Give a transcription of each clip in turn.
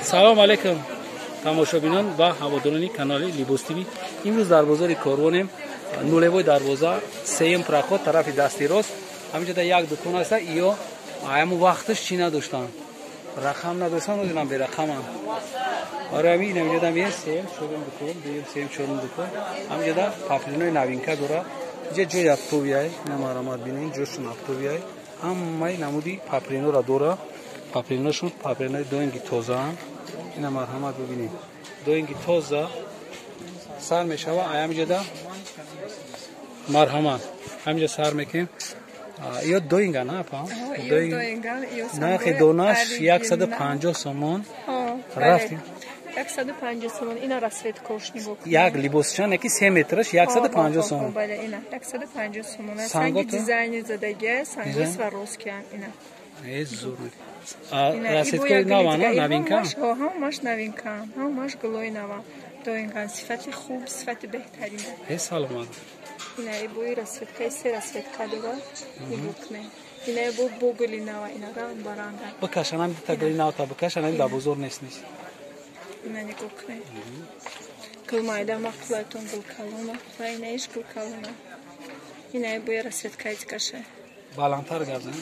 Салом алейкум тамошобинон ва ҳаводорони канали Либос ТВ. Имрӯз дар бозори Корвонем, нулевой дарвоза, сеюм проход, тарафи дасти рост. Ҳаминҷода як дукон аста, ё ҳамун вақташ чӣ надоштанд, рақам надоштанд, одинам берақаманд. Барои ҳамин инаминҷода меем, сеюм, чорум дукон, дуюм, сеюм, чорум дукон. Ҳаминҷода паплинои новинка дора. Инҷа ҷои оптовый, ина марамат бинед, ҷошун оптовый. Ҳамаи намуди паплинора дора. Паплиношун паплинои доинги тозаанд. Ина марҳамат бибинед. Доинги тоза сар мешава, ҳаминҷода марҳамат. Ҳаминҷа сар мекунем. Ё доинга на апа? Нархи донаш 150 сомон. Рафтем. 150 сомон. Ина расцветкош нигоҳ кунед. Як либосчан яки 3 метраш 150 сомон. Бале, ина 150 сомон. Санги дизайнер задагия, санги Сваровски ина. Э, зур. Расцветкои нава, на новинка? Ҳамаш новинка, ҳамаш гулои нава. Доинган сифати хуб, сифати беҳтарин. Э, саломат. Ина ибои расцветкаи се расцветка дора. Нигоҳ кунед. Ина ибо бо гули нава, ина ранг ба ранг. Бикашанам дита гули нав та бикашанам дар бозор нест нест. Ина нигоҳ кунед. Гул майда мақулайтон, гул калон мақулай, ина иш гул калона. Ина ибои расцветкаи дикаша. Баландтар гап зан.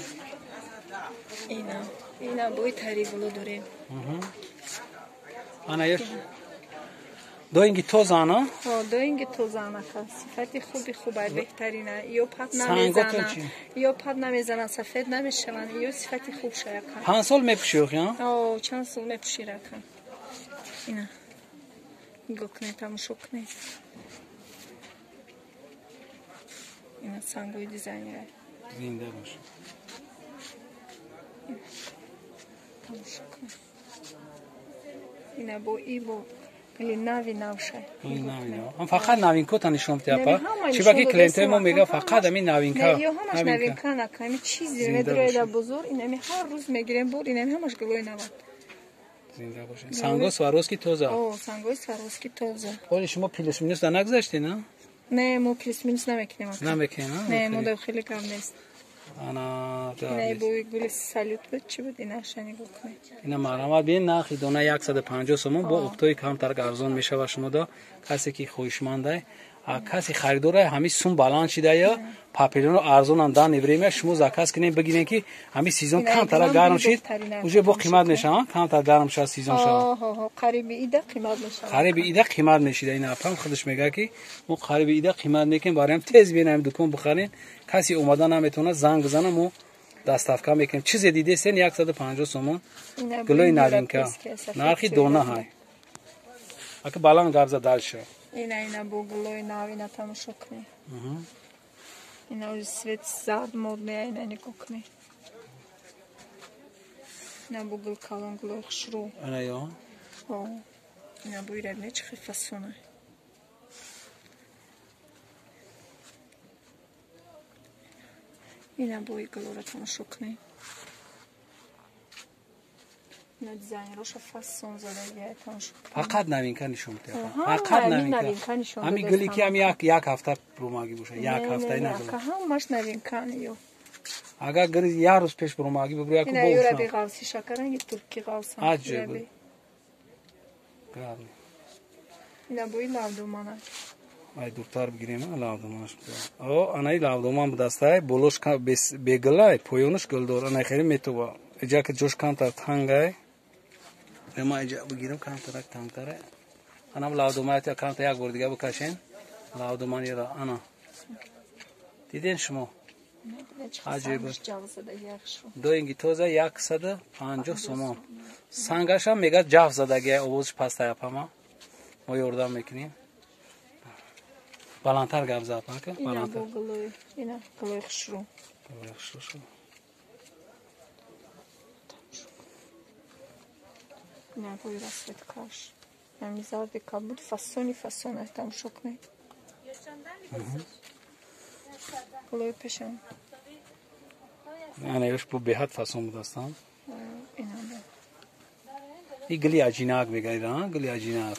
Ина, ина бои тари гуло дорем. Ана ёш доинги тоза, на? Ҳо, доинги тоза, ака. Сифати хуби хуба, беҳтарина. Ё пат намезана, ё пат намезана, сафед намешаванд, ё сифати хуб шаяка. 5 сол мепӯши охи, а? Ҳо, чанд сол мепӯши, ака. Ина. Нигоҳ кунед, тамошо кунед. Ина сангои дизайнера. Зинда бош. Тамошо кунед. Ина бо и бо гули нави навша. Нави нав. Ам фақат новинкота нишон медиҳад, апа. Чӣ баки клиентои мо мега фақат ами новинка. Ё ҳамаш новинка нака. Ами чизе медрояд дар бозор, инами ҳар рӯз мегирем бор, инами ҳамаш гулои нава. Зинда бошед. Санго Сваровски тоза. О, сангои Сваровски тоза. Оли шумо плюс минус да нагузаштед, на? Не, мо плюс минус намекунем. Намекунем, а? Не, мо дар хеле кам нест. Ана ина бои гули салют буд, чӣ буд, инаша нигоҳ кунед. Ина марҳамат бин, нархи дона 150 сомон, бо оптои камтар арзон мешава шумода. Касе ки хоҳишмандай, касе харидора, ҳами сум баланд шидая, папилоно арзонан данный время, шумо заказ кунед, бигирен ки ҳами сезон камтара гарм шид, уже бо қимат мешава, камтар гарм шава сезон шава. Қариби ида қимат мешава. Қариби ида қимат мешида. Ина апам худаш мега ки мо қариби ида қимат мекунем, бароям тез биен ҳами дукон бихарен. Касе омада наметавонад, занг бизана, мо доставка мекунем. Чизе дидесен 150 сомон, гулои новинка, нархи дона ҳай. Ака баланд гап зад дальше. Ина, ина бо гулои нав, ина тамошо кунед. Ина ози цвет зард модная, ина нигоҳ кунед. Ина бо гул калон, гулои хушрӯ. Ана ё? О, ина бо ира бинед, чӣ хел фасона. Ина бои гулора тамошо кунед. Ина дизайнероша фасон задагия, тамошо кунед. Фақат новинка нишон медиҳад. Фақат новинка. Ҳами гуле ки ҳами як ҳафта рӯмагӣ бошад, як ҳафта ина гул. Ҳамаш новинка ё. Агар гули як рӯз пеш рӯмагӣ бибурӣ, яку Ина юра би ғавси шакаранги турки ғавсан. Аҷиб. Гап. Ина бои лавдумана. Ай дуртар бигирем, лавдуманаш. О, анаи лавдуман будастай, болош бегулай, поёнаш гулдор. Ана хеле метова. Иҷа ки ҷош камтар тангай. Ма иҷа бигирам камтарак тангтара. Анам лавдумаят камтар як бор дига бикашен. Лавдуманира ана. Диден шумо? Аҷиб. Доинги тоза 150 сомон. Сангашам мега ҷаф задагия, овозиш пастай апама. Мо ёрдам мекунем. Баландтар гап зад, ака? Баландтар. Ина гулои хушрӯ. Гулои хушрӯ. Ина бои расцветкаш. Ами зарди кабуд фасони фасона тамошо кунед. Гулои пешам. Ана ёш бо беҳад фасон будастам. Ина бо. И гули аҷинак мегӯяд, а? Гули аҷинак.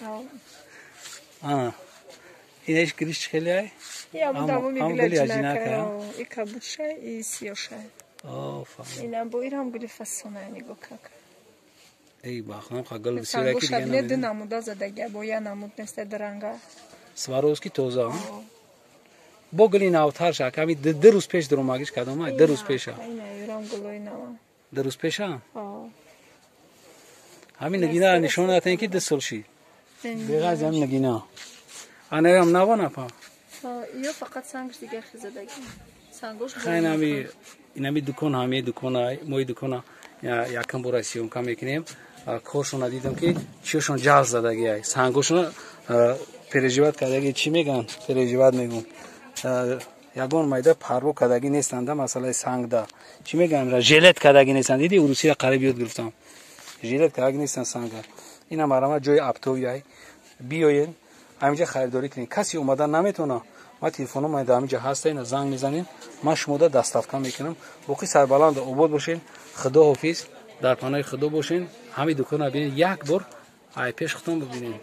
Ана. Инаш гулиш чӣ хеле ай? Я давоми гули аҷинак. И кабудша, и сиёша. О, фаҳмидам. Ина бо ирам гули фасона нигоҳ как. Эй, бахнам ха гул бисёр ки дига. Ду намуда задага, бо я намуд неста дранга. Сваровски тоза. Бо гули навтар ша, ками ду рӯз пеш дуромагиш кадома, 2 рӯз пеша. Ина юрам гулои нава. 2 рӯз пеша? Ҳамин нагина нишон датен ки 2 сол шид. Беғайз ҳамин нагина. Анаям нава напа. Ё фақат сангш дига хизадаги. Сангош. Хайн ҳами инами дукон ҳами дукона, мои дукона якам бора съёмка мекунем. Коршона дидам ки чиёшон ҷалс задагиай. Сангошона переживать кардаги, чӣ меган? Переживать мегум. Ягон майда парво кардаги нестанда масъалаи сангда. Чӣ меган? Жалеть кардаги нестанд. Диди урусиро қариб ёд гирифтам. Жалеть кардаги нестанд санга. Ина марама ҷои оптовый. Биёен ҳаминҷа харидорӣ кунед. Касе омада наметавона. Ма телефоном дар ҳаминҷа ҳаста, ина занг мезанем. Ман шумода доставка мекунам. Боқӣ сарбаланд обод бошед. Худо ҳофиз. Дар паноҳи Худо бошед. Ҳамин дуконро бинед, як бор ай пеш худтон бибинед.